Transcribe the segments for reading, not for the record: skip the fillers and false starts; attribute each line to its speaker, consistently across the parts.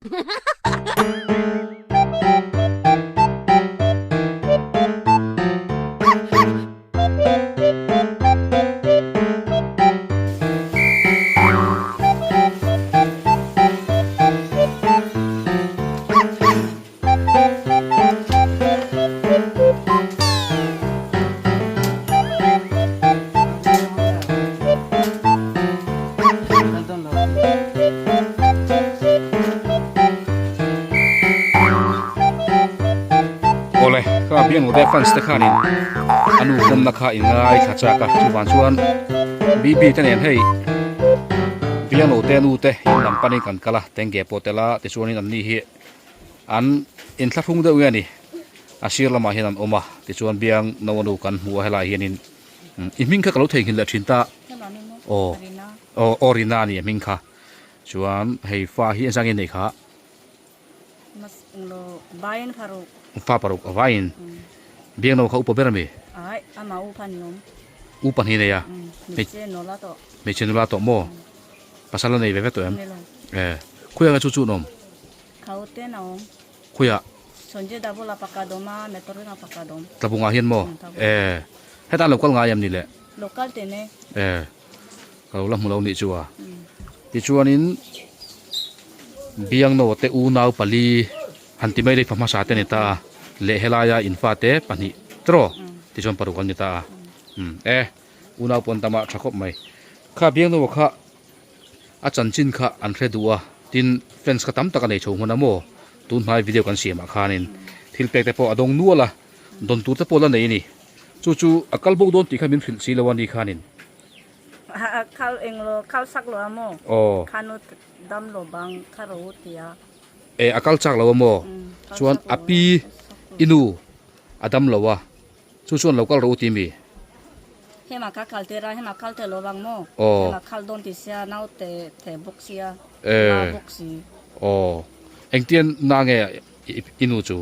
Speaker 1: Awle kha biangute fans te khanin a nu pawmna kha in ngaithla chak a chuvang chuan BB te nen hei biangute nu te in lam panin kan kal a tenge pawh tel a tichuanin an ni hi An inthlahrung deuh nge ni? A sir lamah hian an awm a, tichuan biang no a nu kan hmu a helaiah hianin i hming kha ka lo theihnghilh leh thin ta. Aw, aw, aw Rina a ni a hming kha. Chuan hei fa hi engzah nge nei kha? Fa paruk a vaiin. Biang no kha upa ber a mi? U pahnih nei a? Hmeichhe nula tawh maw? Pasal a nei ve ve tawh em? E, khawiah nge chu chu an awm?
Speaker 2: Khauten a awm.
Speaker 1: Khawiah?
Speaker 2: Sonje Dabula pakhat awm a, Metorina pakhat awm.
Speaker 1: Tlabungah hian maw? E, hetah an lo kal ngai em ni le?
Speaker 2: Lo kal teh ne.
Speaker 1: E, ka lo la hmu lo nih chu a. Tichuanin Biangnoa te unau pali han ti mai lei fa hmasa te a ni ta a, leh helaia in fate pahnih tiraw? Tichuan paruk an ni ta a. E, unau pawn tamah tha khawp mai. Kha Biangnoa kha A chanchin kha an hre duh a, tin fans kha tam tak a nei chho hmun a maw? Tun hnai video kan siamah khanin thil pek te pawh a dawng nual a, dawn tur te pawh la nei a ni. Chu chu a kal bo dawn tih kha min hrilh si lo a ni khanin.
Speaker 2: A khal eng lo, khal sak lo a maw?
Speaker 1: Aw.
Speaker 2: Khanu dam lo bang kha ro u tia.
Speaker 1: E, a kal chak lo a maw? Chuan a pi i nu a dam lo a. Chu chuan lo kal rawh u ti mi?
Speaker 2: Hema ka kal tir a, hema kal te lo vang maw?
Speaker 1: Aw.
Speaker 2: Hema khal dawn ti sia, nau te the bawk sia, na bawk si.
Speaker 1: Aw. Engtian na nge i nu chu?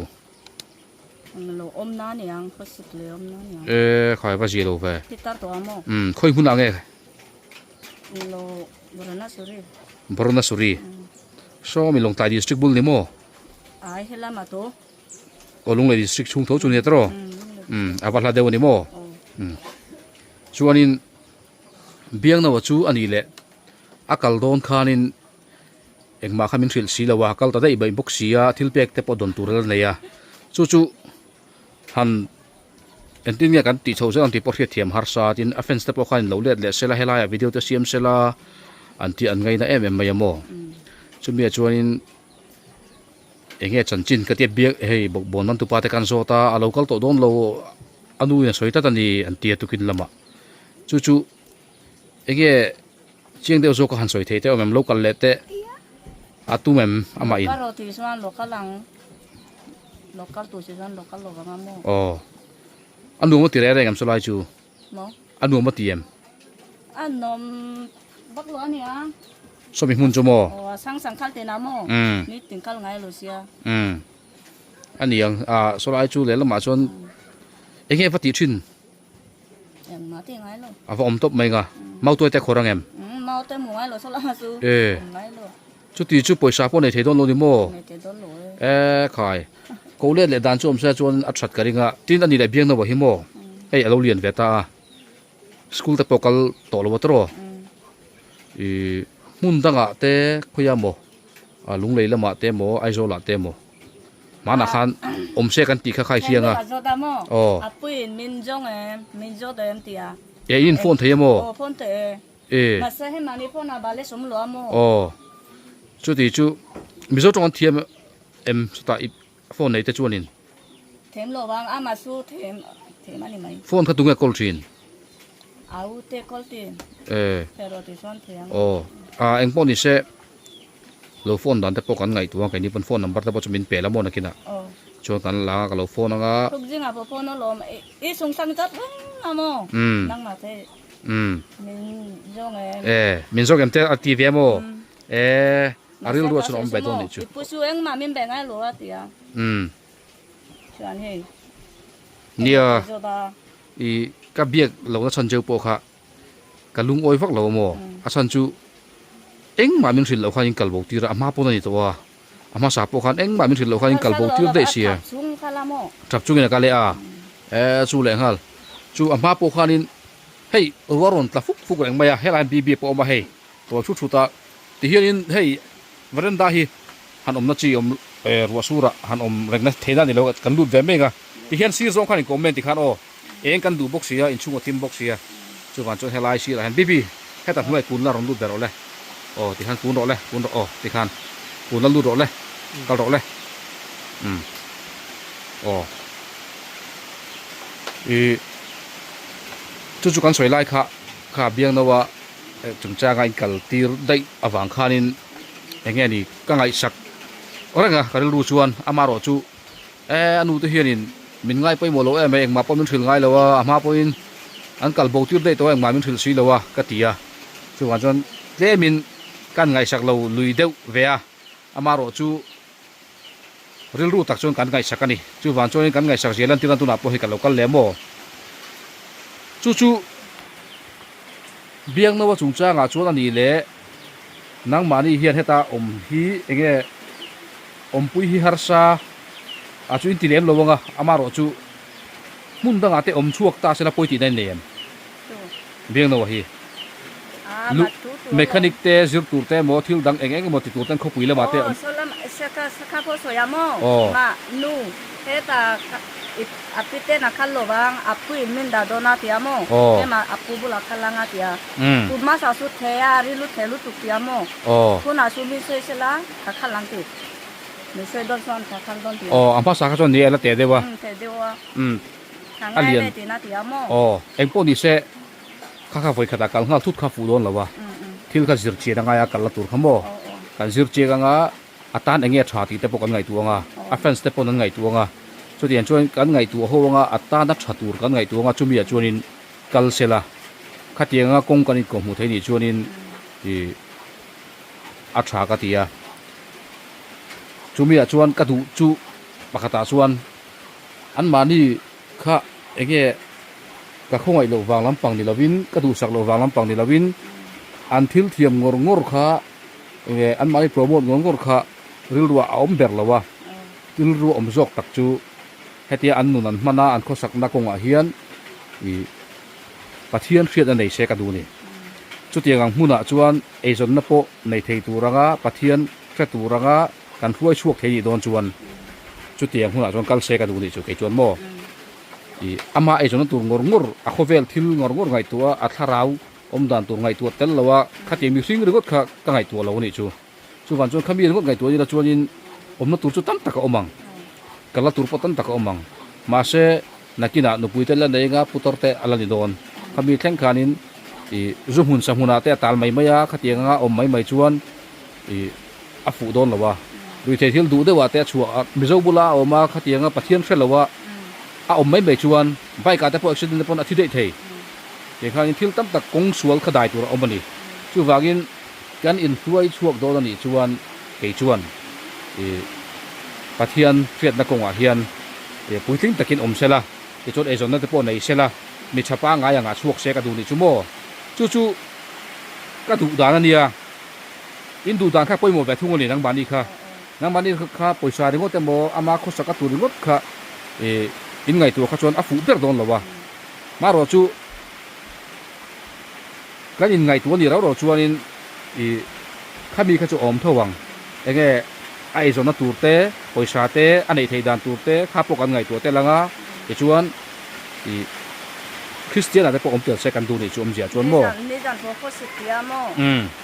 Speaker 2: Lo awm na niang, khawsik leh awm na niang.
Speaker 1: E, khai va zia lo ve.
Speaker 2: Ti tar tawh a maw?
Speaker 1: Umm, khawi hmunah nge?
Speaker 2: Lo Boronasuri.
Speaker 1: Boronasuri. Saw mi Lawngtlai district bul ni maw?
Speaker 2: Ai, helama tu.
Speaker 1: Aw Lunglei district chhung tho chu nia tawh umm a va hla deuh a ni maw umm chuanin Biangnoa chu a nih leh a kal dawn khanin engmah kha min hrilh si lo a a kal ta daih mai bawk si a thil pek te pawh dawn tur a la nei a chu chu han engtin nge kan tih chhoh zel ang tih pawh hriatthiam harsa tin a fans te pawh khan in lo let leh sela helaiah video te siam sela an tih an ngaina em em mai a maw chumi ah chuanin. Enge chanchin ka tia biak hei bawkbawn man tupa te kan zawt a, a lo kal tawh dawn lo a nu in a sawi tlat a ni an tia tukin lamah chu chu enge chiang deuh zawk a han sawi thei te awm em lo kal leh teh a tum em amah in. Aw a nuam a ti reng reng em chulai chu a nuam a ti em.
Speaker 2: A nuam vak lo a nia.
Speaker 1: Sawmi hmun chu maw?
Speaker 2: Aw, sang sang khal te na maw?
Speaker 1: Umm.
Speaker 2: Ni tin kal ngai lo sia.
Speaker 1: Umm. A ni ang, ah sawlai chu lehlamah chuan eng nge va tih thin?
Speaker 2: Engmah tih ngai lo.
Speaker 1: A va awm tawp mai nga. Mautuai te a khawr ang em?
Speaker 2: Umm, mau te hmu ngai lo sawlai chu.
Speaker 1: E.
Speaker 2: Awm ngai lo.
Speaker 1: Chuti chu pawisa pawh nei thei dawn lo ni maw?
Speaker 2: Nei thei dawn lo e.
Speaker 1: E khai. Ko let leh dan chu awm sia chuan a that ka ring a. Tin a ni leh biang no hi maw? Hei a lo lian ve ta a. School te pawh kal tawh lo a tawrh aw. Ih hmun dangah te khawiah maw ah Lunglei lamah te maw Aizawl ah te maw hmanah khan awm se kan tih kha kha i hriang a. Aw. E in phone thei emaw? E. Aw. Chuti chu Mizo tawng an thiam em chutah i phone nei te chuanin.
Speaker 2: Them lo vang a masu them them a ni mai.
Speaker 1: Phone kha tunge call thin?
Speaker 2: Au te call tin.
Speaker 1: Eh.
Speaker 2: Pero ti chuan thiam.
Speaker 1: Aw. A eng pawh ni se lo phone dan te pawh kan ngaihtuah a keini pawn phone number te pawh chu min pe la maw nakinah.
Speaker 2: Aw.
Speaker 1: Chuan kan la anga ka lo phone anga.
Speaker 2: Thuk zingah pawh phone a lawm i sung sang zat reng a maw.
Speaker 1: Umm.
Speaker 2: Nangmah te.
Speaker 1: Umm.
Speaker 2: Min zawng em.
Speaker 1: Eh min zawng em te a ti ve a maw. Eh. A rilru ah chuan a awm ve dawn nih chu.
Speaker 2: I pu chu engmah min be ngai lo a ti a.
Speaker 1: Umm.
Speaker 2: Chuan hei.
Speaker 1: Nia. I ka biak lo na chhan cheu pawh kha ka lungawi vak lo a maw? A chhan chu engmah min hrilh loh khan in kal bo tir a, a hma pawn a ni tawh a. A hmasa pawh khan engmah min hrilh loh khan in kal bo tir daih sia. Tap chungin a kal e a, e chu leh nghal chu a hma pawh khanin hei ruah rawn tla fuk fuk reng mai a, helai BB pawh a awm a hei tawi thut thut a tihianin hei veranda hi han awmna chi awm e ruah surah han awm rengna theihna a ni lo kan lut ve mek a tihian sir zawng khan in comment tikhan aw eng kan duh bawk sia inchhung a thim bawk sia chuvang chuan helai sirah hian BB heta hnuai kun la rawn lut ber rawh le aw tikhan kun rawh le kun rawh aw tikhan kun la lut rawh le kal rawh le umm aw ih chu chu kan sawi lai kha kha biangno a chungchanga in kal tir daih avang khanin eng nge ni ka ngaihsak reng a ka rilru chuan amaherawh chu E, a nute hianin min ngai pawimawh lo em e, engmah pawh min hrilh ngai lo a, a hma pawhin an kal bo tir daih tawh a, engmah min hrilh si lo a, ka ti a. Chuvang chuan tlemin kan ngaihsak lo lui deuh ve a, amaherawh chu rilru tak chuan kan ngaihsak a ni. Chuvang chuanin kan ngaihsak zia lantir nan tunah pawh hei ka lo kal leh maw? Chu chu Biangnoa chungchangah chuan a nih leh nangmahni hian heta awm hi enge Awmpui hi harsa a chu inti lem lo anga, amaherawh chu hmun dangah te awm chhuak ta sela pawi tihna in nei em? Biangnoa hi lu mechanic te zir tur te emaw thil dang eng eng emaw ti tur ten khawpui lamah te awm. Aw. Aw. Aw. Aw a hmasa kha chuan ni a la teh deuh a umm a lian aw eng pawh ni se kha kha vawi khatah kal nghal thut kha fuh dawn lo a thil kha zir chian angai a kal la tur kha maw kan zir chiang anga a tan eng nge tha tih te pawh kan ngaihtuah anga a fans te pawh an ngaihtuah anga chutiang chuan kan ngaihtuah ho anga a tana tha tur kan ngaihtuah anga chumi ah chuanin kal sela khatiang anga kawng kan inkawhhmuh theih nih chuanin ih. a tha ka ti a chumi ah chuan ka duh chu pakhatah chuan anmahni kha enge ka khawngaih loh vang lampang ni lovin ka duhsak loh vang lampang ni lovin an thil thiam ngawr ngawr kha enge anmahni promote ngawr ngawr kha rilruah a awm ber lo a rilru awm zawk tak chu hetia an nun an hman a an khawsakna kawngah hian ih Pathian hriat a nei se ka duh a ni. Chutiang ang hmunah chuan eizawnna pawh nei thei tur anga Pathian hre tur anga kan hruai chhuak thei nih dawn chuan chutiang hmunah chuan kal se ka duh nih chu kei chuan maw ih ama eizawnna tur ngawr ngawr a khawvel thil ngawr ngawr ngaihtuah a thlarau awm dan tur ngaihtuah tel lo a khatiang mihring ringawt kha ka ngaihtuah lo a nih chu. Chuvang chuan khami ringawt ngaihtuah ila chuanin awmna tur chu tam tak a awm ang, kalna tur pawh tam tak a awm ang. Mahse, nakinah nupui te la nei anga putar te a la ni dawn. Khami thleng khanin ih zu hmun sa hmunah te a tal mai mai a, khatiang anga awm mai mai chuan ih a fuh dawn lo a. Ruithei thil duh deuhah te a chhuah a, Mizo bula a awm a, khatiang anga Pathian hre lo a a awm mai mai chuan bike ah te pawh accident te pawn a thi daih thei. Tiang khanin thil tam tak kawng sual kha dai tur a awm a ni. Chuvangin. Kan inhruai chhuak dawn a nih chuan kei chuan ih Pathian hriatna kawngah hian ih puitling takin awm sela, tichuan eizawnna te pawh nei sela, mi tha pangngai angah chhuak se ka duh nih chu maw? Chu chu ka duh dan a nia, in duh dan kha pawimawh ve thung a ni nangmahni kha. Nangmahni kha pawisa ringawt emaw ama khawsak a tur ringawt kha ih in ngaihtuah kha chuan a fuh ber dawn lo a, marawh chu Kan inngaihtuah ni rau rau chuanin ih khami kha chu a awm tho ang. Enge a eizawnna tur te, pawisa te, a neih theih dan tur te kha pawh kan ngaihtuah tel ang a, tichuan ih Kristian ah te pawh awm tel se kan duh nih chu awmzia chuan maw?
Speaker 2: Nizan pawh khaw si tia maw?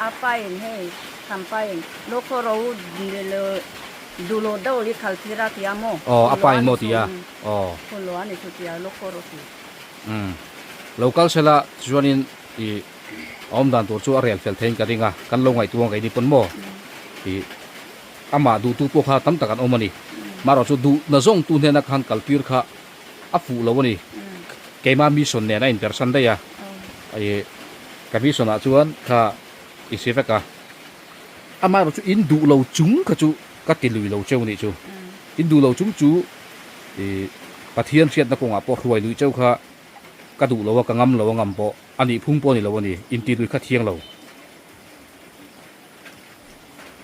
Speaker 2: A pain hei tham pain lo khaw ro duh lo deuh li khal thir a tia maw?
Speaker 1: Aw a pain maw tia? Aw.
Speaker 2: Khaw lo a ni chu tia lo khaw ro ti.
Speaker 1: Umm. Lo kal sela chuanin ih a awm dan tur chu a rel fel theiin ka ring a, kan lo ngaihtuah ang keini pawn maw ih amah duhtu pawh kha tam tak an awm a ni. Marawh chu duh na zawng tu hnena khan kal tir kha a fuh lo a ni. Keima mission nen a inpersan daih a, ih ka mission ah chuan kha i si vek a. Amaherawh chu in duh lo chung kha chu ka ti lui lo cheu nih chu. In duh lo chung chu ih Pathian hriatna kawngah pawh hruai luih cheu kha ka duh lo a, ka ngam lo a ngam pawh a nih phung pawh a ni lo a ni, in ti lui kha thiang lo.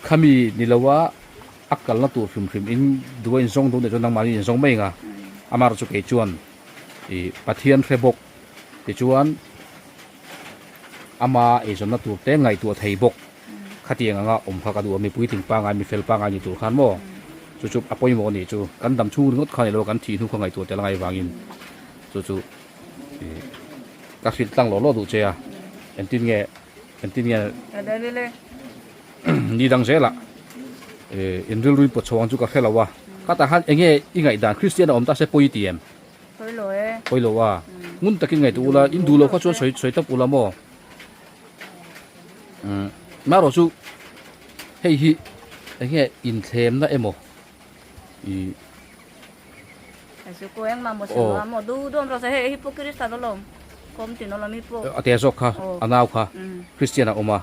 Speaker 1: Khami ni lo a. A kalna tur hrim hrim in duh a inzawng duh nih chuan nangmahni inzawng mai ang a, amaherawh chu kei chuan ih Pathian hre bawk tichuan ama eizawnna tur te ngaihtuah thei bawk khatiang anga awm kha ka duh a, mipui tling pangngai mi fel pangngai ni tur khan maw chu chu a pawimawh a nih chu kan dam chhung ringawt kha ni lo kan thih hnu kha ngaihtuah tel angai vangin chu chu ih ka hrilh tlang lawh lawh duh che a engtin nge engtin nge. Ni dang zelah in rilru in pawt chho ang chu ka hre lo a, ka tah khan enge i ngaihdan Kristian a awm ta se pawi i ti em?
Speaker 2: Pawi lo e.
Speaker 1: Pawi lo a, ngun takin ngaihtuah ula, in duh lo kha chuan sawi sawi tawp ula maw? Umm marawh chu hei hi enge inthlemna emaw i. A te zawk kha a nau kha Kristian a awm a.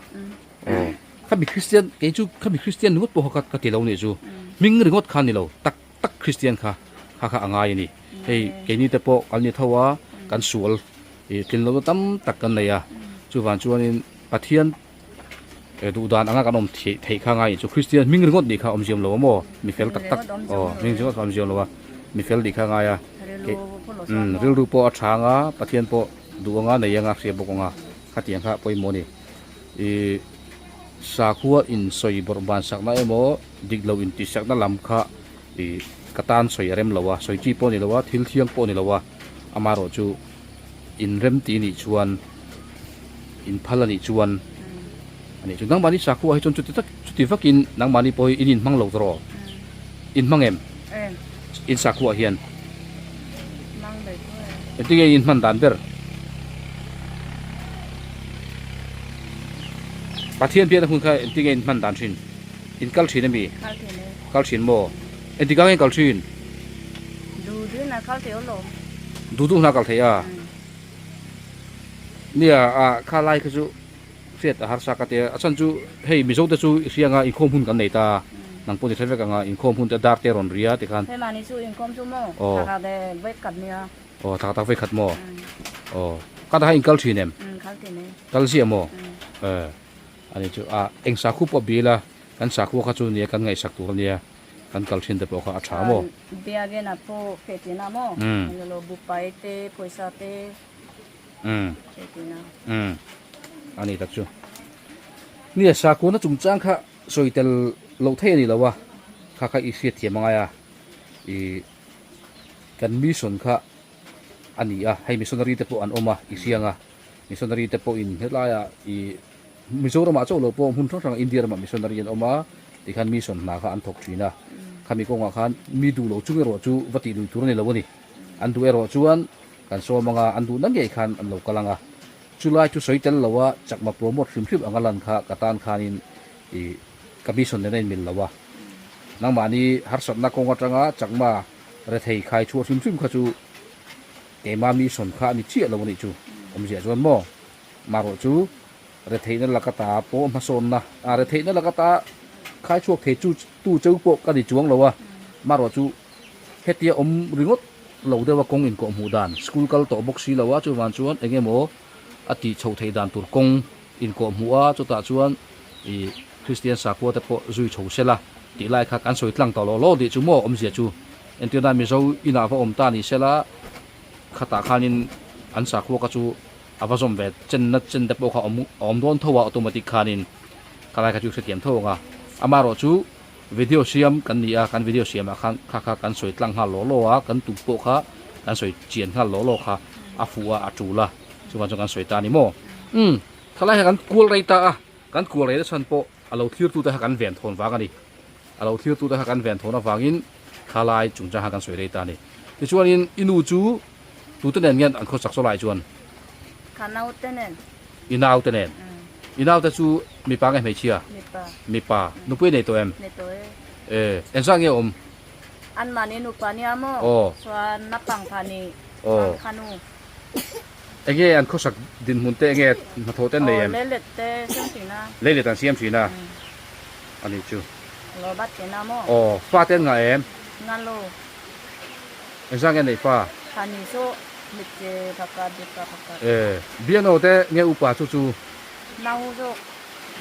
Speaker 1: Aw khami Kristian kei chu khami Kristian ringawt pawh kha ka ti lo nih chu hming ringawt kha ni lo tak tak Kristian kha kha kha a ngai a ni hei keini te pawh kan ni tho a kan sual ih tlin lohna tam tak kan nei a chuvang chuanin Pathian duh dan anga kan awm theih theih kha ngai chu Kristian hming ringawt nih kha awmziam lo a maw mi fel tak tak aw hming ringawt kha awmziam lo a mi fel nih kha a ngai a rilru pawh a tha anga Pathian pawh duh anga nei anga hria bawk anga khatiang kha pawimawh a ni. Ih sakhua in sawi bawrh ban sakna emaw dik lo in tih sakna lam kha ih ka tan sawi a rem lo a, sawi chi pawh a ni lo a, thil thiang pawh a ni lo a, amaherawh chu in rem tih nih chuan in phal a nih chuan a nih chu nangmahni sakhua hi chuan chuti tak chuti vakin nangmahni pawh hi in inhmang lo tawh rawh in hmang em in sakhua hian engtin nge in hman dan ber. Pathian biakna hun kha engtin nge in hman dan thin? In kal thin ami?
Speaker 2: Kal thin e.
Speaker 1: Kal thin maw? Engtik ah nge in kal thin?
Speaker 2: Duh duh in a kal thei awlawm.
Speaker 1: Duh duh hna kal thei a? Nia a kha lai kha chu hriat a harsa ka tia a chhan chu hei Mizo te chu i hria anga inkhawm hun kan nei ta nang pawh ni hre vek anga inkhawm hun te dar te rawn ria tikhan.
Speaker 2: Hei mahni chu inkhawm chu maw? Thla khat e vek khat nia.
Speaker 1: Aw thla tak vei khat maw? Aw ka ta in kal thin em?
Speaker 2: Kal thin e.
Speaker 1: Kal ziah maw? Eh ani chu a eng sakhu pawh bil a kan sakhua kha chu nia kan ngaihsak tur ania kan kal thin te pawh kha a tha maw?
Speaker 2: Biagen a pawh feh tina maw? Englo bupai te pawisa te feh tina.
Speaker 1: Ani tak chu. Nia sakhua na chungchang kha sawi tel loh thei ani lo a kha kha i hriatthiam angai a i Kan mission kha a ni a, hei missionary te pawh an awm a i hriang a, missionary te pawhin helaiah ih Mizoramah chauh lo pawh hmun hrang hrangah India ramah missionary an awm a, tikhan mission hna kha an thawk thin a, khami kawngah khan mi duh lo chung erawh chu va tih lui tur a ni lo a ni, an duh erawh chuan kan sawm ang a, an duhna ngei khan an lo kal ang a, chulai chu sawi tel lo a chakma promote hrim hrim anga lan kha ka tan khanin ih ka mission nen a inmil lo a. Nangmahni harsatna kawng atanga chakma rethei khai chhuah hrim hrim kha chu keima mission kha a ni chiah lo a nih chu. Awmzia chuan maw? Marawh chu retheihna laka ta pawh hmasawnna a retheihna laka ta khai chhuak thei chu tu cheu pawh ka ni chuang lo a. Marawh chu hetia awm ringawt lo deuha kawng inkawh hmuh dan school kal tawh bawk si lo a, chuvang chuan eng emaw a tih chhoh theih dan tur kawng inkawh hmuh a, chutah chuan ih Kristian sakhua te pawh zui chho sela tih lai kha kan sawi tlang tawh lo lo tih chu maw awmzia chu entirna Mizo inah va awm ta ni sela khatah khanin an sakhua kha chu a va zawm ve chenna chen te pawh kha awm a awm dawn tho a automatic khanin khalai kha chu hrethiam tho ang a amaherawh chu video siam kan ni a kan video siamah khan kha kha kan sawi tlang nghal law law a kan tum pawh kha kan sawi chian nghal law law kha a fuh a a tul a chuvang chuan kan sawi ta a ni maw umm khalai kha kan kual rei ta a. Kan kual rei chhan pawh a lo thlirtute kha kan ven thawn vang a ni. A lo thlirtute kha kan ven thawn avangin khalai chungchang kha kan sawi rei ta a ni. Tichuanin i nu chu tute nen nge an khawsak saw lai chuan?
Speaker 2: Ka naute nen.
Speaker 1: I naute nen. I naute chu mipa nge hmeichhia?
Speaker 2: Mipa.
Speaker 1: Mipa. Nupui a nei tawh em?
Speaker 2: Nei tawh e.
Speaker 1: E, engzah nge a awm?
Speaker 2: Anmahni nupa nia maw?
Speaker 1: Aw.
Speaker 2: Chuan naupang pha ni.
Speaker 1: Aw.
Speaker 2: Chuan kha nu.
Speaker 1: Enge an khawsak dinhmun te enge hnathawh te an nei em?
Speaker 2: Aw leilet te siam thin a.
Speaker 1: Leilet an siam thin a a nih chu.
Speaker 2: Lo bat thin a maw?
Speaker 1: Aw fa te an ngah em?
Speaker 2: Ngah lo.
Speaker 1: Engzah nge an neih fa?
Speaker 2: Fa ni chu mitche pakhat mipa pakhat.
Speaker 1: E Biano te nge upa chu chu?
Speaker 2: Nau zawk.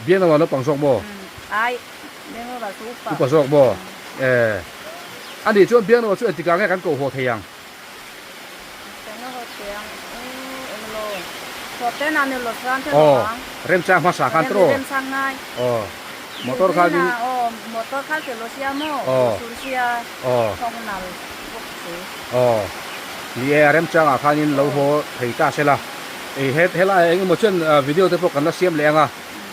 Speaker 1: Biano ah naupang zawk maw?
Speaker 2: Ai Biano lah chu upa.
Speaker 1: Upa zawk maw? E ani chuan biangnaw chu engtikah nge kan koh haw thei ang? Aw remchang hmasa khan tawh aw motor khan in aw aw aw ni e a remchangah khanin lo haw thei ta se la ei he helaiah eng emaw chuan video te pawh kan la siam leh ang a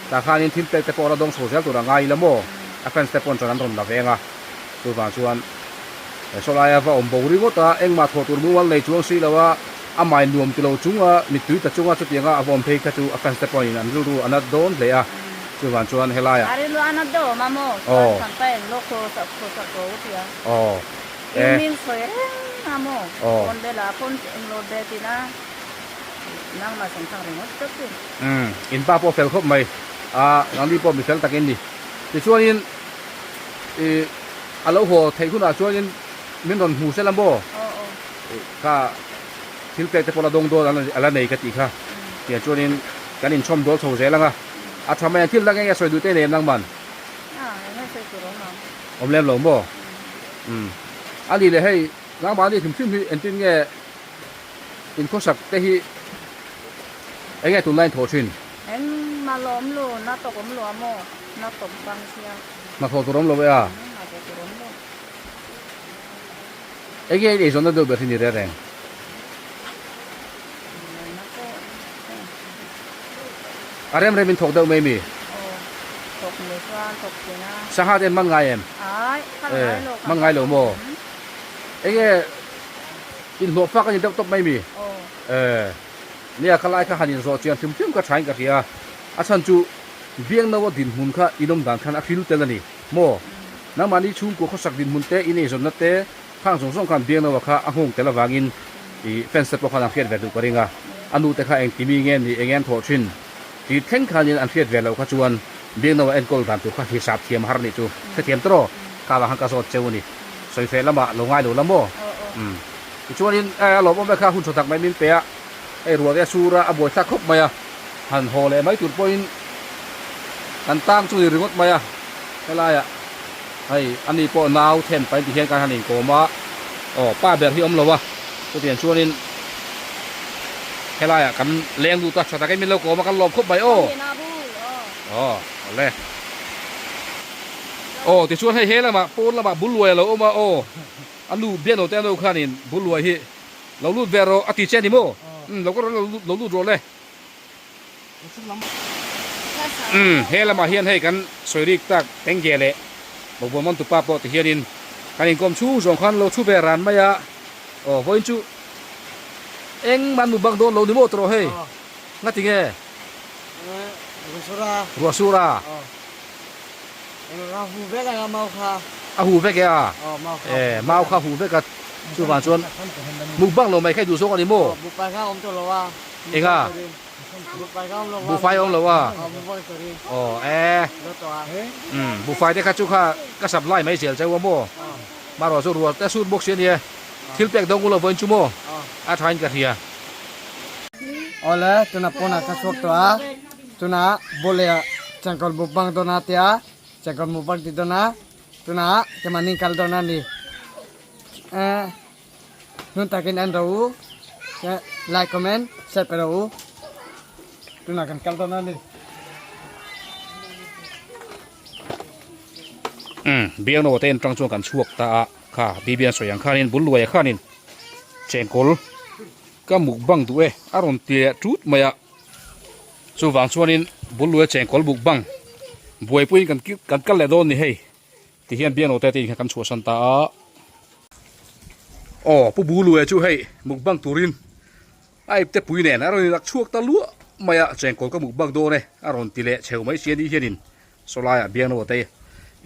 Speaker 1: tah khanin thil pek te pawh la dawng chho zel tur a ngai ila maw a fans te pawn chuan an rawn la veng a chuvang chuan saw laia va awm bo ringawt a engmah thawh tur mumal nei chuang si lo a a mai nuam ti lo chunga mittui ta chunga chutianga a va awm phei kha chu a fans te pawhin an rilru a nat dawn hle a chuvang chuan helaiah aw aw e aw umm in pa pawh fel khawp mai a nangni pawh mi fel tak in ni tichuanin ih a lo haw theih hunah chuanin min rawn hmu sela maw kha thil pek te pawh la dawng dawn a la nei ka tih kha tiang chuanin kan inchhawm dawl chho zel ang a a tha mai ang thil dang eng nge sawi duh te nei em nang man awm lem lo maw umm a ni leh hei nangmahni hrim hrim hi engtin nge inkhawsak te hi eng nge tunlai in thawh thin?
Speaker 2: Engmah lo awm lo, na tawk awm lo a maw? Na tawk bang sia.
Speaker 1: Hna thawh tur awm lo e a?
Speaker 2: Hna thawh tur awm lo.
Speaker 1: Eng nge in eizawnna deuh ber hi ni reng reng?
Speaker 2: Na pawh
Speaker 1: A rem rem in thawk deuh mai mi?
Speaker 2: Aw, thawk mai chuan thawk thin a.
Speaker 1: Sangha te an man ngai em?
Speaker 2: Ai, man ngai lo.
Speaker 1: Man ngai lo maw? Eng nge Inhlawh fak a ni deuh tawp mai mi? Eh, nia ka lai kha han inzawh chian hrim hrim ka thain ka hria. A chhan chu Biangnoa dinhmun kha inawm dan khan a hril tel a ni. Maw? Nangmahni chhungkua khawsak dinhmun te, ineizawnna te, khang zawng zawng khan Biangnoa kha a nghawng tel avangin i fans te pawh khan an hriat ve duh ka ring a. A nu te kha eng timi nge ni, eng nge an thawh thin tih thleng khanin an hriat ve loh kha chuan Biangnoa enkawl dan tur kha hisap thiam har nih chu hrethiam tawh kha vang khan ka zawt cheu a ni. Sawife lamah lo ngai lo la maw? Umm. Tichuanin a lawmawm e kha hun tha tak mai min pe a, hei ruah te a sur a, a buai thlak khawp mai a, han haw leh mai tur pawhin kan tang chu ni ringawt mai a, helaiah hei ani pawh nau then pain ti hian kan han inkawm a, aw pa ber hi awm lo a, chutiang chuanin helaiah kan leng lut a, tha takin min lo kawm a, kan lawm khawp mai aw. Aw awle. Aw tichuan hei he lamah pawn lamah bul luai a lo awm a aw a nu biak lo te ano khanin bul luai hi lo lut ve rawh a ti che a ni maw umm lo ka rawn lo lut rawh le umm he lamah hian hei kan sawi rik tak eng ge leh bawkbawn man tupa pawh ti hianin kan inkawm chhung zawng khan lo thu ve ran mai a aw vawiin chu engmah an mu bak dawn lo ni maw tawh hei ngati nge ruah sur a. A hu vek e a? E, mau kha hu vek a, chuvang chuan mukbang lo mai kha i duh zawk a ni maw? Eng a? Buhfai a awm lo a? Aw e, umm buhfai te kha chu kha ka supply mai zel cheu a maw? Marawh chu ruah te sut bawk si a nia, thil pek dawng u lo vawiin chu maw? A thain ka hria.
Speaker 3: Awle, tuna pawnah ka chhuak tawh a. Tuna bole ah changkawr mukbang dawn a tia changkawr mukbang ti dawn a tuna keimahni kal dawn a ni eh hnun takin en rawh u like comment share pe rawh u tuna kan kal dawn a ni.
Speaker 1: Umm biangnaw te en tang chuan kan chhuak ta a kha bibian sawi ang khanin bul luai ah khanin chengkawl ka mukbang duh e a rawn ti leh tut mai a. Chuvang chuanin bul luia chengkawl buk bang buaipuiin kan kan kal leh dawn ni hei ti hian bianglo te te in kha kan chhuahsan ta a. Aw pu bu luia chu hei mukbang turin a ipte pui nen a rawn inlak chhuak ta luah mai a, chengkawl ka mukbang dawn e a rawn ti leh chheu mai si a ni hianin sawlaiah bianglo te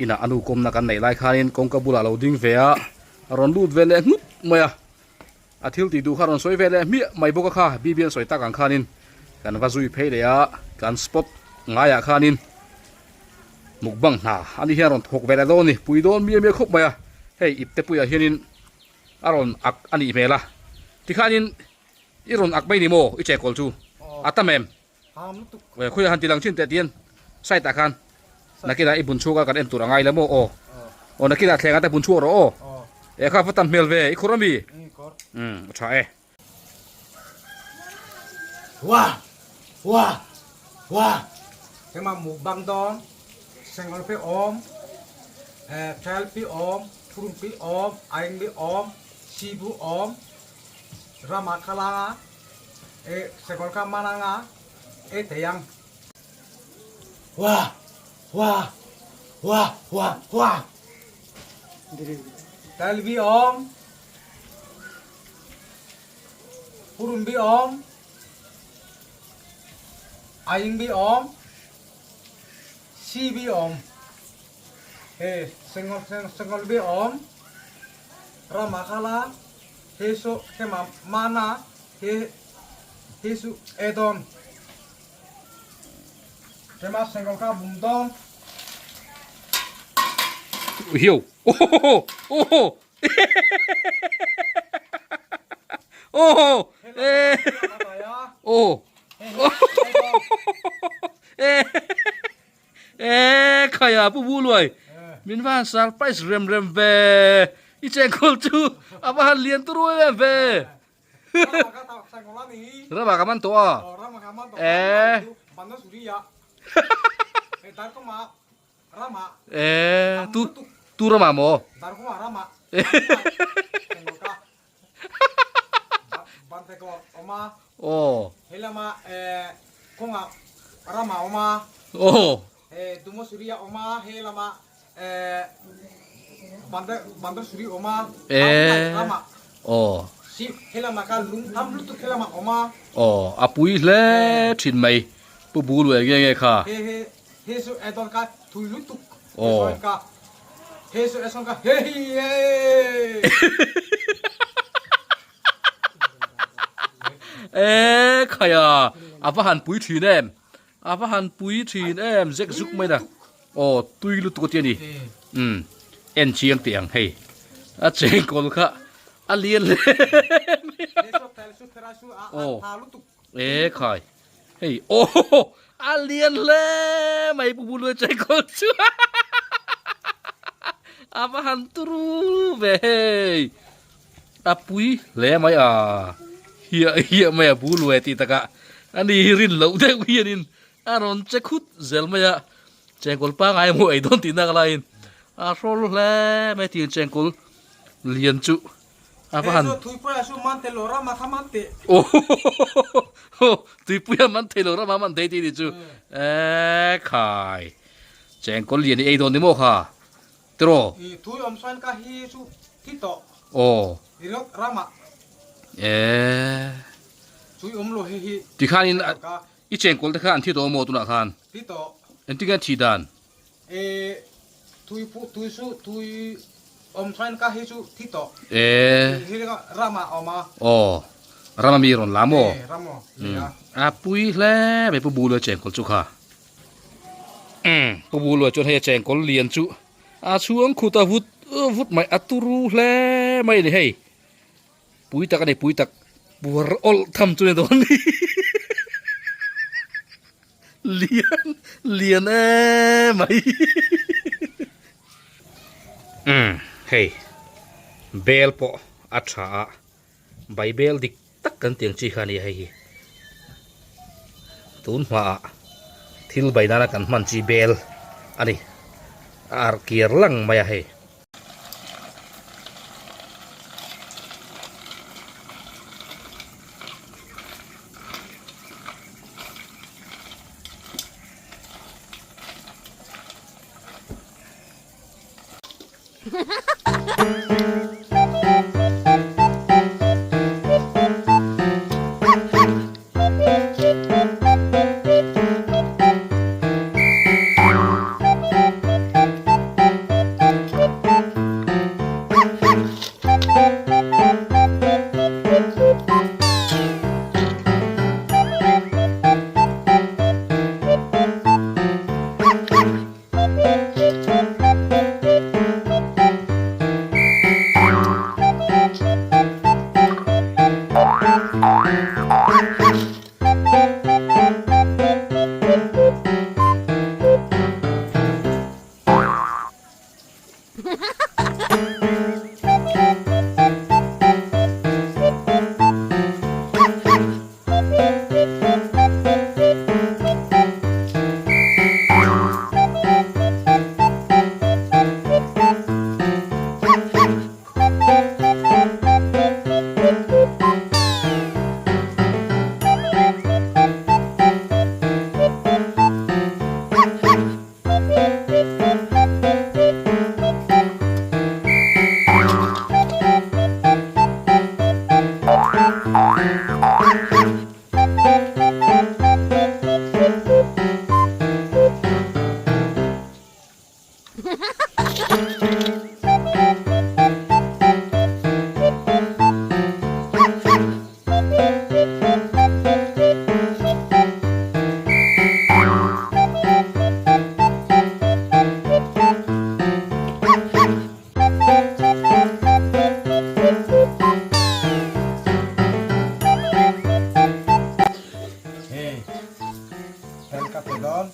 Speaker 1: inah a nu kawmna kan neih lai khanin kawngka bulah a lo ding ve a, a rawn lut ve leh nghut mai a. A thil tih duh kha rawn sawi ve leh hmiah mai bawk a kha, Bibian sawi tak ang khanin kan va zui phei leh a, kan spot ngaiah khanin mukbang hna a ni hian rawn thawk ve leh dawn a ni, pui dawn miah miah khawp mai a, hei ipte puiah hianin a rawn ak a nih hmel a, tikhanin i rawn ak mai ni maw i chekawl chu a tam em? Khawiah han ti lang chin teh tian side ah khan nakinah i bun chhunga kan en tur a ngai la maw aw. Aw nakinah thlengah te pun chhuak rawh aw. E kha va tam hmel ve i khur ami? Umm a tha e.
Speaker 4: Wah! Wah! Wah! Hema mukbang dawn sengol pi awm, tel pi awm, thurun pi awm, aing pi awm, sibu awm, rama khalanga, e sengol kha mananga, e theiang. Wah! Wah! Wah! Wah! Wah! Tel bi awm, purun bi awm, aing bi awm, si bi awm, he sengol sengol bi awm, rama khala, he so hema mana, he he su edon. Hema sengol ka bum dawn.
Speaker 1: Hiu. Oh oh. Oh. Eh. Oh. Eh. Eh khaya pu bu luai. Min van surprise rem rem ve. I chengkawl chu a va han lian turu em ve. Rama ka man tawh a. Eh. Eh, tu tu rama maw? Aw. Aw. Eh. Aw. Aw, a pui hle thin mai. Pu bu luai nge nge kha. Aw. Eh, khaia a va han pui thin em. A va han pui thin em zek zuk mai na. Aw tui lutuk a ti a ni. Umm en chiang teh ang hei. A chengkawl kha a lian hle mai a. Aw e khai hei aw a lian hle mai pu bulu chengkawl chu. A va han turu ve hei. A pui hle mai a hiah hiah mai a bul ve tih takah a ni hi rin loh deuh hianin a rawn che khut zel mai a chengkawl pangai emaw ei dawn tih nak laiin a hrawl hle mai tih chengkawl lian chu a va han Aw tuipuia man thei lo rama man thei tih ni chu e khai chengkawl lian hi ei dawn ni maw kha. Tiraw?
Speaker 4: I thui awm sawn ka hi chu thi tawh.
Speaker 1: Aw.
Speaker 4: I rawt ramah.
Speaker 1: Eee.
Speaker 4: Thui awm lo hei hi.
Speaker 1: Tikhanin i chengkawl te kha an thi tawh maw tunah khan?
Speaker 4: Thi tawh.
Speaker 1: Engtin nge an thi dan?
Speaker 4: Ee thui pu thui chu thui awm sawn ka hi chu thi tawh.
Speaker 1: Ee.
Speaker 4: Hi ramah a awm a.
Speaker 1: Aw. Rama mi rawn la maw?
Speaker 4: Ee ram aw.
Speaker 1: A pui hle mai pu Bulu chengkawl chu kha. Umm pu Buluai chuan hei a chengkawl lian chu a chhuang khut a vut vut mai a turu hle mai a ni hei pui tak a ni pui tak buar awlh tham chu ni dawn ni lian lian em mai umm hei bel pawh a tha a Bible dik tak kan tiang chi kha a ni a hei hi tun hmaah thil bai nana kan hman chi bel a ni a arh kiar lang mai a hei.
Speaker 4: Hei tel ka pe dawn.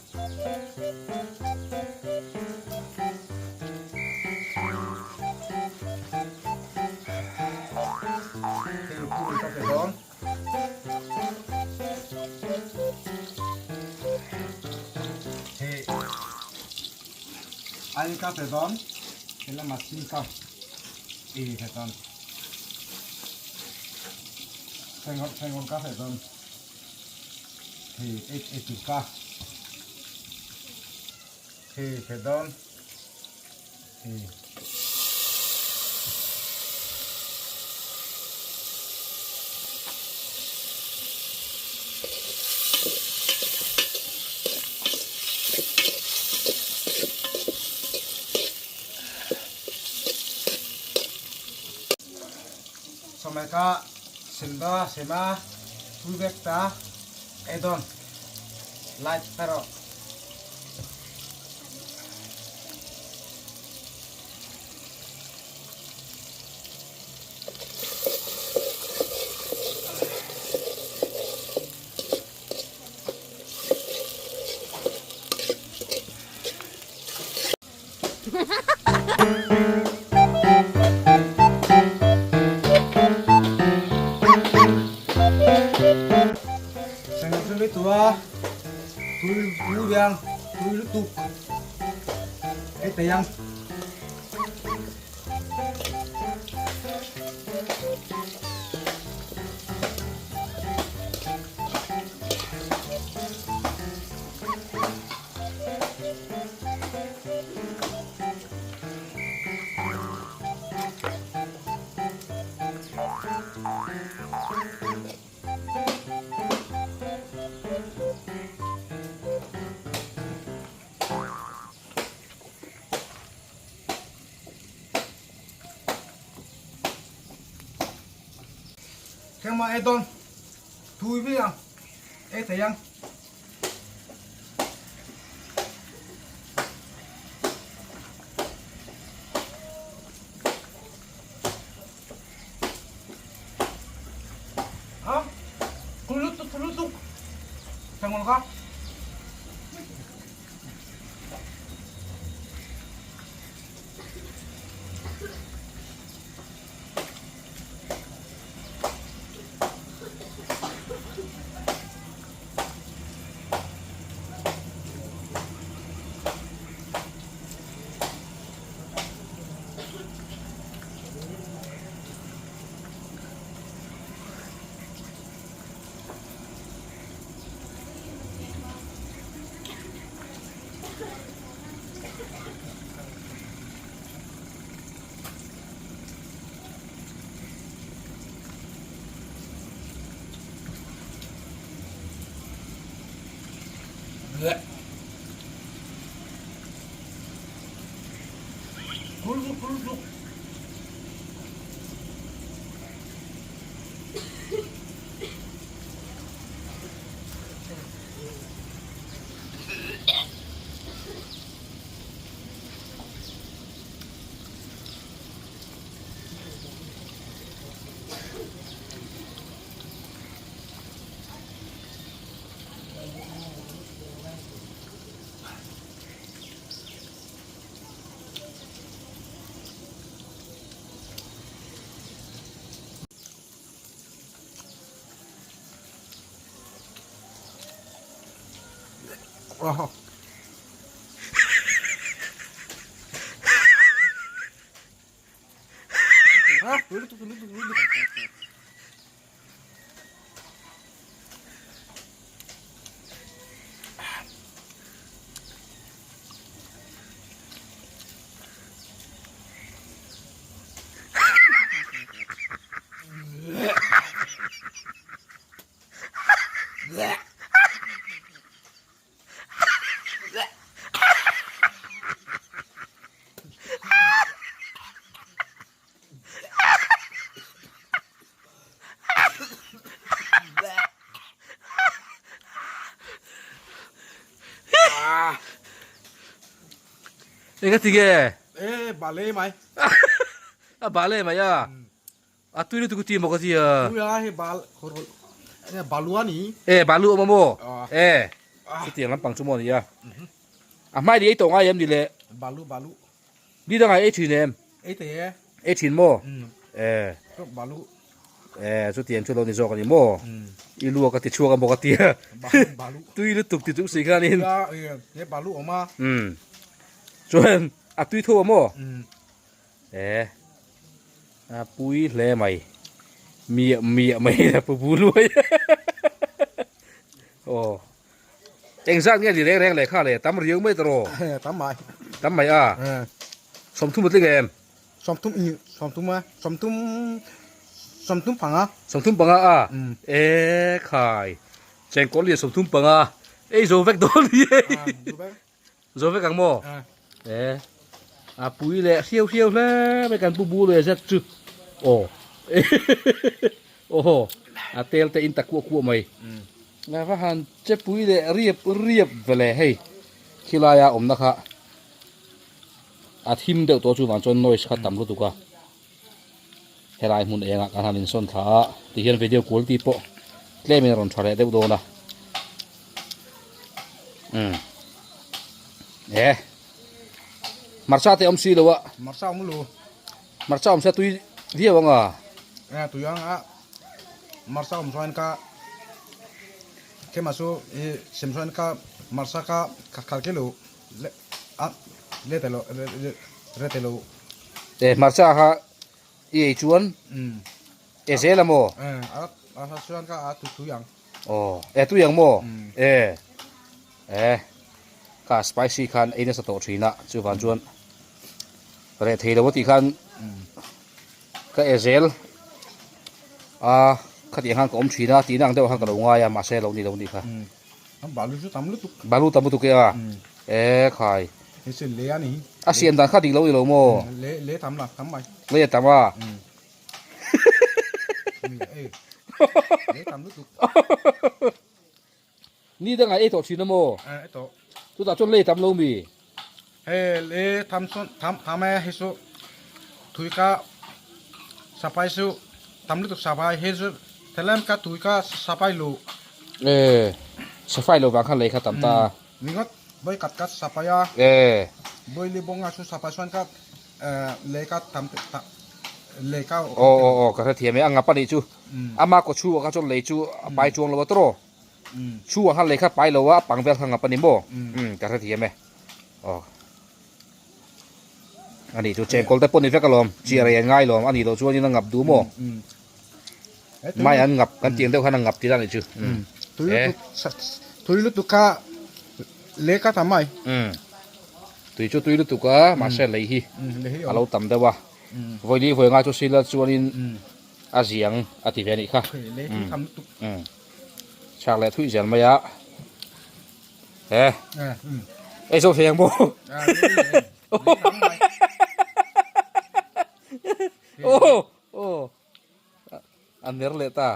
Speaker 4: Hei purun ka pe dawn. Hei ai ka pe dawn. Helam ah sin ka ei ve dawn. Sengon ka pe dawn. Hei ei ei tur ka. Hei pe dawn. Hei. Sawmai kha sem da sema tui vek ta ei dawn light erawh. Kengmah ei dawn tui viau ang ei thei ang. Ha? Tui lutuk tui lutuk. Tengol ka.
Speaker 1: Enga tinge?
Speaker 4: E bale mai.
Speaker 1: A bale mai a. A tui lutuk ti maw ka ti a.
Speaker 4: Tui a hei bal balu a ni.
Speaker 1: E balu awm a maw? E chutiang lampang chu maw ni a. A hmai ni ei tawh ngai em ni le?
Speaker 4: Balu balu.
Speaker 1: Ni dangah ei thin em?
Speaker 4: Ei thei e.
Speaker 1: Ei thin maw? E.
Speaker 4: Balu.
Speaker 1: E chutiang chu lo ni zawk a ni maw? I luak a ti chhuak a maw ka ti a.
Speaker 4: Balu.
Speaker 1: Tui lutuk ti chung si khanin.
Speaker 4: E balu awm a.
Speaker 1: Chuan a tui tho a maw? E a pui hle mai miah miah mai a pu bu luai aw engzat nge ni reng reng leh kha le tam riau mai tawh rawh
Speaker 4: tam mai
Speaker 1: tam mai a sawmthum a tling em
Speaker 4: sawmthum i sawmthum a sawmthum sawmthum panga
Speaker 1: sawmthum panga a e khai chengkawl lian sawmthum panga ei zo vek dawn ni Zo vek ang maw? E a pui leh hriau hriau hle mai kan pu bu leh zet chu aw aw a tel te in ta kuah kuah mai a va han che pui leh riap riap ve le hei khilaia awmna kha a thim deuh tawh chuvang chuan noise kha tam lutuk a helai hmun engah kan han insawn thla a tihian video quality pawh tlemin a rawn tha leh deuh dawn a umm e hmarcha te awm si lo a
Speaker 4: hmarcha awm lo
Speaker 1: hmarcha awm se tui viau ang a
Speaker 4: e tui ang a hmarcha awm chuan ka thema chu i sem chuan ka hmarcha ka khal ke lo a le te lo re te lo
Speaker 1: e hmarcha kha i ei chuan e zel a maw
Speaker 4: e a a chuan ka a tui tui ang
Speaker 1: aw e tui ang maw e e kha spicy khan ei nasa tawh thin a chuvan chuan reh thei lo a tih khan ka e zel a khatiang khan ka awm thin a tihna ang deuh khan ka lo ngai a mahse lo ni lo ni kha.
Speaker 4: Balu chu tam lutuk.
Speaker 1: Balu tam lutuk e a. E khai.
Speaker 4: Hei chu le a ni.
Speaker 1: A siam dan kha dik lo ni lo maw?
Speaker 4: Le le tam la tam mai.
Speaker 1: Le a tam a.
Speaker 4: Le tam lutuk.
Speaker 1: Ni dangah ei tawh thin a maw?
Speaker 4: Ei tawh.
Speaker 1: Chutah chuan le tam lo mi?
Speaker 4: Hei le tam chuan tam tam e hei chu tui ka sapai chu tam lutuk sapai hei chu thelem ka tui ka sapai lo.
Speaker 1: E safai lo vang khan lei kha tam ta.
Speaker 4: Ringawt bawi kat kat sapai a.
Speaker 1: E.
Speaker 4: Bawi li bawng a chu sapai chuan ka lei ka tam lei ka.
Speaker 1: Aw aw aw ka hrethiam e a ngap a nih chu ama kaw chhungah kha chuan lei chu a pai chuang lo a tawrh aw. Chhungah khan lei kha pai lo a a pang vel kha ngap a ni maw ka hrethiam e. Aw a nih chu chengkawl te pawh ni vek alawm chiah rei an ngai lawm a nih loh chuanin a ngap duh maw mai an ngap kan tih ang deuh khan a ngap tih a nih chu
Speaker 4: tui lutuk kha lei ka tam mai
Speaker 1: tui chu tui lutuk a mahse lei hi a lo tam deuh a vawi li vawi ngai chu sila chuanin a ziang a ti ve a nih kha chhak leh thuih zel mai a. He. Ei zo thei ang maw? Oh, oh. A ner leh ta.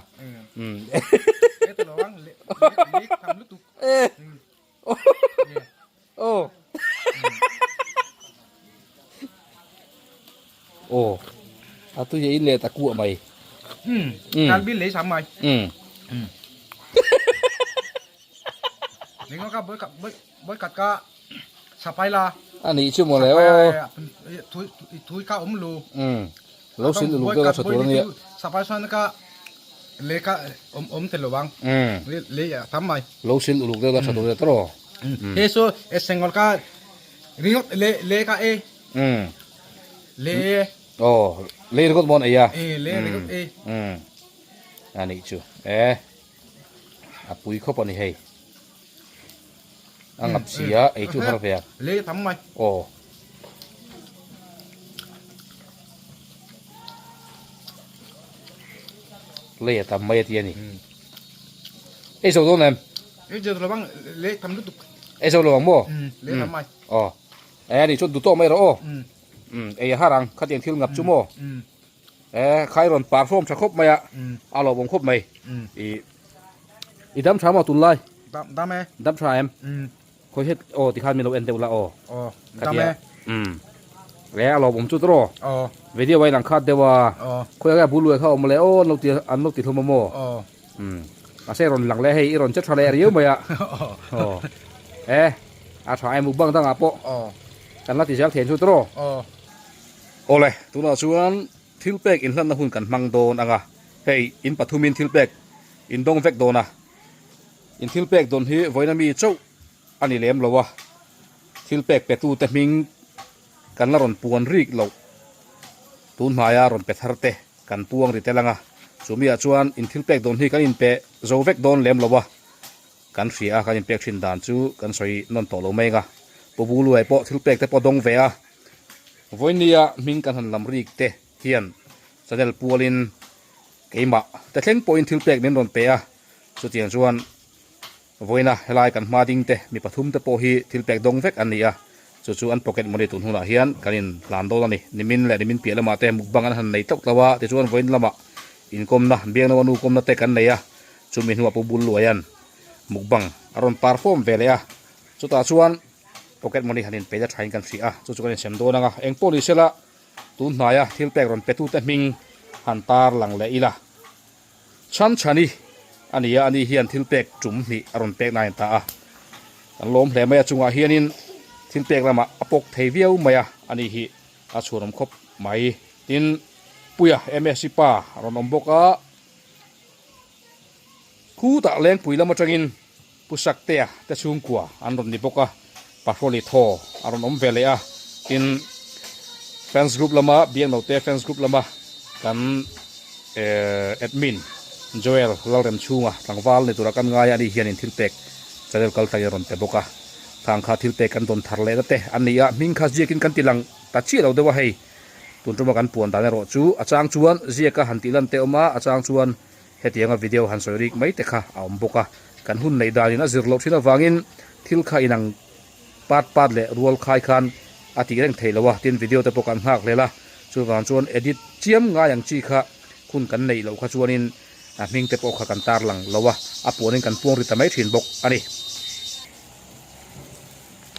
Speaker 1: Eh. Oh. Oh. A tu ye in leh ta kuah mai.
Speaker 4: Kan bil lei sam mai. Ningo ka boi boi boi kat ka sapai la.
Speaker 1: A nih chu maw le aw.
Speaker 4: Thui thui ka um lu.
Speaker 1: Lo sin uluk deuh a tha tur a nia.
Speaker 4: Sapai chuan ka le ka om om tel lo bang. Le le tam mai.
Speaker 1: Lo sin uluk deuh a tha tur a nia tawh.
Speaker 4: He so sengol ka ringot le le ka e. Le.
Speaker 1: Oh, le ringot mon ei a.
Speaker 4: E le ringot e.
Speaker 1: Ani chu. E. A pui khawp ani hei. A ngap si a, ei chu har ve a.
Speaker 4: Le tam mai.
Speaker 1: Oh. Lei a tam mai a ti a ni. Ei zo dawn em?
Speaker 4: Ei zo lo bang lei tam lutuk.
Speaker 1: Ei zo lo ang maw?
Speaker 4: Lei tam mai.
Speaker 1: Aw. E ani chuan duh tawh mai rawh aw. Ei a har ang khatiang thil ngap chu maw? E khai rawn par hrawm tha khawp mai a. A lawmawm khawp mai. I i dam tha maw tunlai?
Speaker 4: Dam dam e.
Speaker 1: Dam tha em? Khawi het aw tikhan min lo en deuh la aw.
Speaker 4: Aw dam e.
Speaker 1: E a lawmawm chu tawh.
Speaker 4: Aw.
Speaker 1: Video a inang khat deuh a.
Speaker 4: Aw.
Speaker 1: Khawi anga bul luai kha awm le aw an lo ti an lo ti hlawm a maw?
Speaker 4: Aw.
Speaker 1: Mahse rawn lang leh hei i rawn che tha leh riau mai a. Aw. E a tha em mukbang dangah pawh.
Speaker 4: Aw.
Speaker 1: Kan la ti zel thein chu tawh.
Speaker 4: Aw.
Speaker 1: Awle tunah chuan thil pek inhlanna hun kan hmang dawn anga hei in pathumin thil pek in dawng vek dawn a. In thil pek dawn hi vawiina mi chauh a ni lem lo a, thil pek petute hming kan la rawn puan rik loh tun hmaia rawn pe thar te kan puang ri tel ang a, chumiah chuan in thil pek dawn hi kan inpe zo vek dawn lem lo a, kan hria a kan inpek thin dan chu kan sawi nawn tawh lo mai ang a, Pu Buluai pawh thil pek te pawh dawng ve a, vawinia hming kan han lam rik te hian channel pualin keimah te thleng pawhin thil pek min rawn pe a. Chutiang chuan vawiina helai kan hma ding te mi pathum te pawh hi thil pek dawng vek an ni a, chu chu an pocket money tun hunah hian kan in hlan dawn a ni. Nimin leh nimin piah lamah te mukbang an han nei tlauh tlauh a, tichuan vawiin lamah inkawmna, Biangnoa nu kawmna te kan nei a, chumi hnuah Pu Bulluaia'n mukbang a rawn perform ve leh a, chutah chuan pocket money han inpeih la thain kan hrih a, chu chu kan insem dawn ang a, engpawh ni sela tun hnaia thil pek rawn petute hming han tar lang leh ila. Chhan chhani a ni a, ani hian thil pek tum hnih a rawn pek nain ta a. Kan lawm hle mai a, chungah hianin thil pek lamah a pawk thei viau mai a, ani hi a chhuanawm khawp mai. Tin, Puia MSC pa a rawn awm bawk a, khutah Lengpui lam atangin Pu Saktea te chhungkua an rawn ni bawk a, Pahrawli thaw a rawn awm ve leh a, tin fans group lama Biangnote fans group lama kan admin Joel Lalremchhunga tlangval ni tura kan ngai a ni hianin thil pek channel kal tlangin a rawn pe bawk a, khang kha thil pek kan dawn thar lehna te an ni a, hming kha ziakin kan ti lang ta chiah lo deuh a hei, tun tuma kan puan dan erawh chu a chang chuan ziaka han tih lan te awm a, a chang chuan Hetianga video han sawi rik mai te kha a awm bawk a, kan hun neih danin a zir loh thin avangin thil kha inang pat pat leh rual khai khan a tih reng theih loh a, tin video te pawh kan nghak hlel a, chuvang chuan edit chiam ngai ang chi kha hun kan neih loh kha chuanin a hming te pawh kha kan tarlang lo a, a puanin kan puang ri ta mai thin bawk a ni.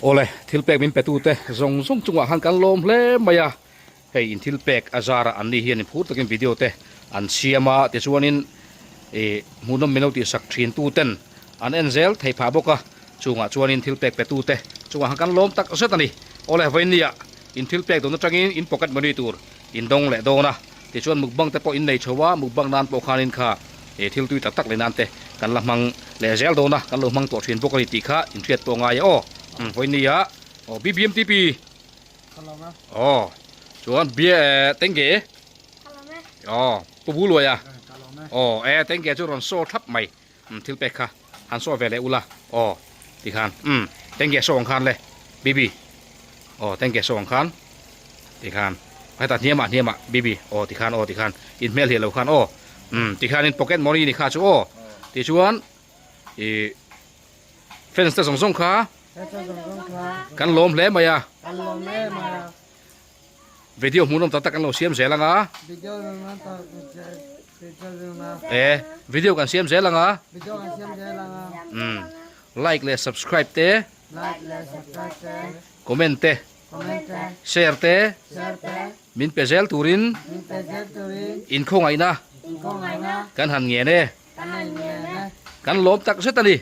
Speaker 1: Awle, thil pek min petute zawng zawng chungah khan kan lawm hle mai a. Hei in thil pek a zarah an ni hian phur takin video te an siam a, tichuanin ih hmuhnawm min lo tihsak thin tu ten an en zel thei phah bawk a, chungah chuanin thil pek pe tu te chungah khan kan lawm tak zet a ni. Awle vawinia in thil pek dawn atangin in pocket money tur in dawng leh dawn a, tichuan mukbang te pawh in nei chho a, mukbang nan pawh khanin kha ih thil tui tak tak leh nan te kan la hmang leh zel dawn a, kan lo hmang tawh thin bawk a ni tih kha in hriat pawh ngai e aw. Vawinia aw BBMTP. Aw chuan bia eh tengge aw pu bu luai a aw e tengge chu rawn saw thlap mai um thil pek kha han saw ve leh ula aw tikhan um tengge saw ang khan le bibi aw tengge saw ang khan tikhan heta hniamah hniamah bibi aw tikhan aw tikhan in hmel hiah lo khan aw um tikhan in pocket money ni kha chu aw tichuan ih fans te zawng zawng kha Kan lawm hle mai a. Video hmuhnawm tak tak kan lo siam zel ang a. E video kan siam zel ang a. Um like leh subscribe te. Comment te. Share te. Min pe zel turin. In khawngaihna. Kan han ngen e. Kan lawm tak zet a ni.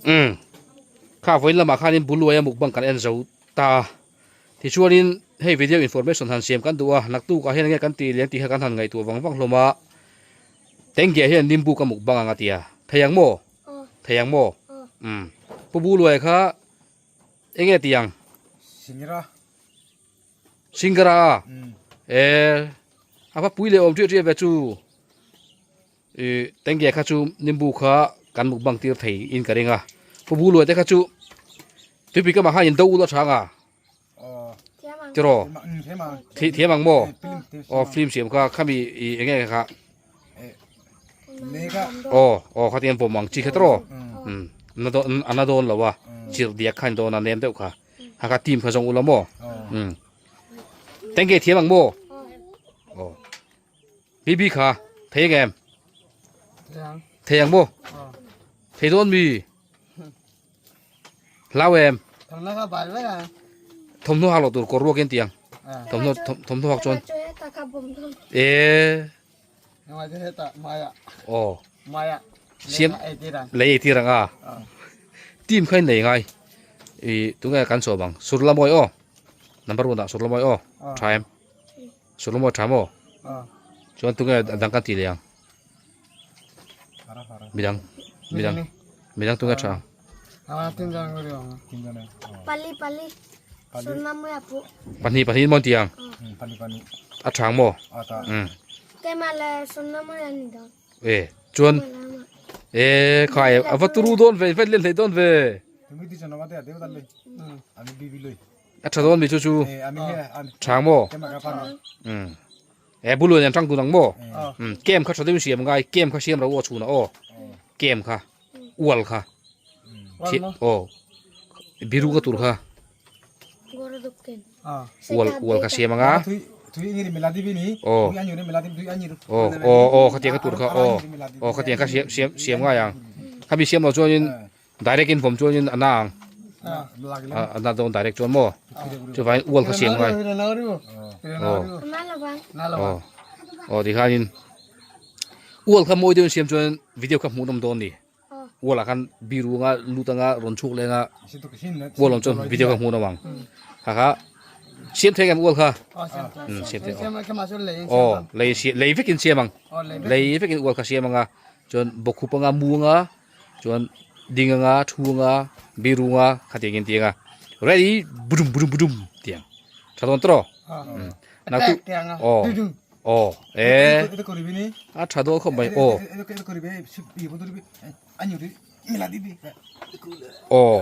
Speaker 1: Umm kha vawiin lamah khanin Buluaia mukbang kan en zo ta a, tichuanin hei video information han siam kan duh a, naktukah hian enge kan tih leh ang tih kha kan han ngaihtuah vang vang hlawm a, Tengge hian Nimbu ka mukbang ang a ti a, thei ang maw? Thei ang maw? Umm. Pu Buluai kha enge tih ang?
Speaker 4: Singera.
Speaker 1: Singera a? E a va pui leh awm ṭiah ṭiah ve chu. I tengge kha chu nimbu kha kan mukbang tir thei in ka ring a. Pu Buluai te kha chu tuipui kamah khan in do ul a chang a. Tiraw? Thiam ang maw? Aw film siam kha khami i enge kha aw aw khatiang vawm ang chi kha tiraw? Um ana dawn lo a chirh diak kha an dawn a nem deuh kha ha kha team kha zawng ula maw? Um tengge thiam ang maw? Aw bibi kha thei ang em? Thei ang maw? Thei dawn mi? Hlau em? Thawmhnaw hak loh tur kawr ruak in tiang. Thawmhnaw thawmhnaw hak chuan. E. Aw. Siam lei ei tir ang a. Team kha in nei ngai. I tunge kan sawm ang. Surlamawi aw. Number 1 ah Surlamawi aw. Tha em? Surlamawi tha maw? Chuan tunge dang kan ti leh ang. Midang midang midang tunge tha ang.
Speaker 5: Pali pali sunna mui apu.
Speaker 1: Pahnih pahnih maw tiang. A thang maw? Um.
Speaker 5: Kema le sunna mui ani dawn.
Speaker 1: E chuan e khai ava turu dawn ve vet len hlei dawn ve. A tha dawn mi chu chu thang maw? Um. E bulu nen tang dun ang maw? Um kem kha tha deuhin siam ngai kem kha siam ro aw chhunah aw kem kha ual kha aw biru ka tur kha ual ual kha siam anga aw aw aw aw khatiang ka tur kha aw aw khatiang kha siam siam siam ngai ang khami siam lo chuanin Direct in vawm chuan in a na ang. A na dawn direct chuan maw? Chuvangin ual kha siam ngai. Aw. Aw. Aw tikhan in ual kha mawi deuhin siam chuan video kha hmuhnawm dawn ni. Ual ah khan biru anga lut anga rawn chhuk leng a ual awm chuan video kha hmuhnawm ang. Kha kha siam thei em ual kha? Um siam thei. Aw lei lei vekin siam ang. Lei vekin ual kha siam anga chuan bawkhup anga mu anga chuan ding anga thu anga biru anga khatiang in tiang a ready budum budum budum tiang tha dawn tawh na tu aw aw e a tha dawn khawp mai aw aw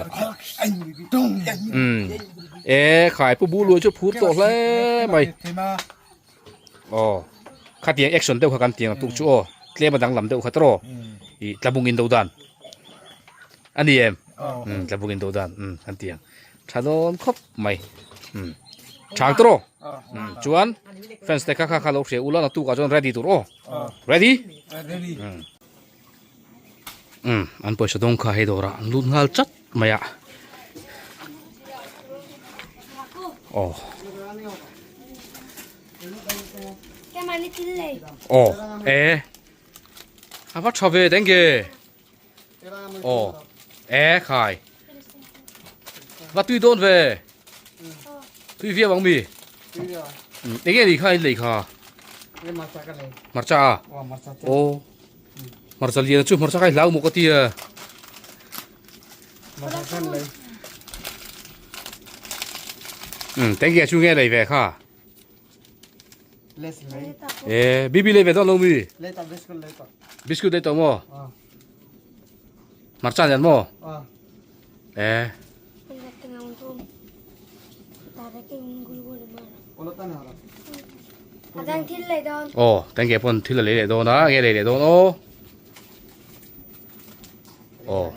Speaker 1: um e khai pu bu lui chu phur tawh hle mai Aw khatiang action deuh kha kan tiang tuk chu aw tlem a danglam deuh kha tawh ih tlabung in do dan a ni em umm tlabung in do dan umm kan tiang tha dawn khawp mai umm chhang tawh rawh umm chuan fans te kha kha kha lo hria ula naktuk ah chuan ready tur aw ready umm umm an pawisa dawng kha hei dawrah an lut nghal chat mai a aw. Aw e a va tha ve teng ke aw e khai va tui dawn ve tui viau ang mi enge ni kha in lei kha hmarcha a aw hmarcha lian chu hmarcha kha i hlau maw ka tia um teng ke chu nge lei ve kha e bibi lei ve dawn lo mi biscuit lei tawh maw hmarcha nen maw e aw tengge pawn thil a lei leh dawn a nge lei leh dawn aw aw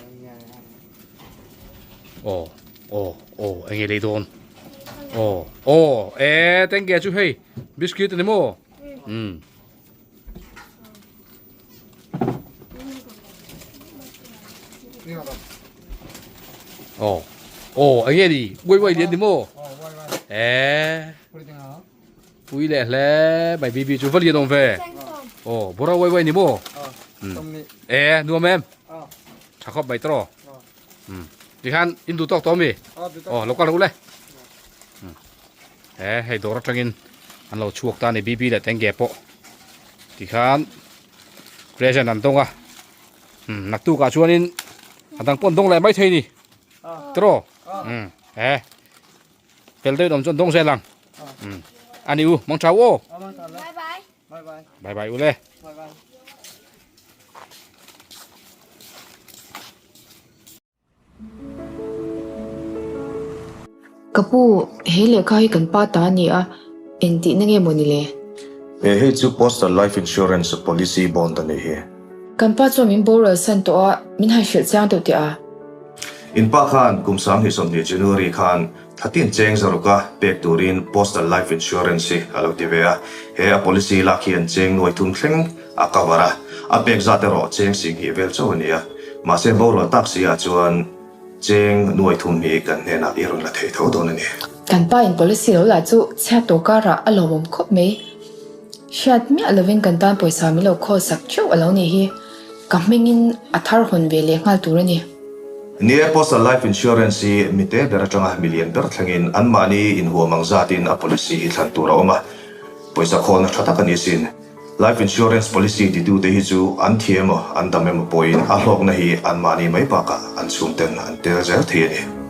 Speaker 1: aw aw aw enge lei dawn aw aw e tengge chu hei biscuit ani maw um Aw aw enge ni uai uai lian ni maw e pui leh hle mai bibi chu va lian awm ve aw bora uai uai ni maw e nuam em tha khawp mai tawh tikhan in duh tawk tawh ami aw lo kal ru le he hei dawr atangin an lo chhuak ta a ni bibi leh tenge pawh tikhan present an dawng a naktukah chuanin. A dang pawh an dawng leh mai thei ni. Tiraw? Umm e. Fel deuhin awm chuan dawng zel ang. Umm a ni u, mang tha u aw.
Speaker 5: Bye bye.
Speaker 3: Bye bye.
Speaker 1: Bye bye u le.
Speaker 3: Bye bye.
Speaker 6: Ka pu, he lehkha hi kan pa ta a ni a, engtihna nge maw ni le?
Speaker 7: He hei chu Postal Life Insurance Policy Bond a nih hi.
Speaker 6: Kan pa chuan min boral san tawh a, min han hrilh chiang deuh teh a.
Speaker 7: In pa khan kum 2020 January khan Thatin cheng zaruka pek turin Postal Life Insurance hi a lo ti ve a, he a policy lak hian cheng nuai thum thleng a cover a, a pek zat erawh cheng singhnih vel chauh a ni a, mahse borual tak si ah chuan cheng nuai thum hi kan hnenah i rawn la thei tho dawn a ni.
Speaker 6: Kan pa in policy lo lah chu chhiat tawh karah a lawmawm khawp mai. Hriat miah lovin kan tan pawisa min lo khawl sak theuh a lo nih hi. Ka hmingin a thar hawn ve leh nghal tur a ni.
Speaker 7: Ni e, Postal Life Insurance hi mite ber atanga milian ber thlengin anmahni inhuam ang zatin a policy hi thlan tur a awm a, pawisa khawlna tha tak a ni sin. Life Insurance policy titute hi chu an thi emaw an dam emaw pawhin a hlawkna hi anmahni mai bakah an chhungten an tel zel thei a ni.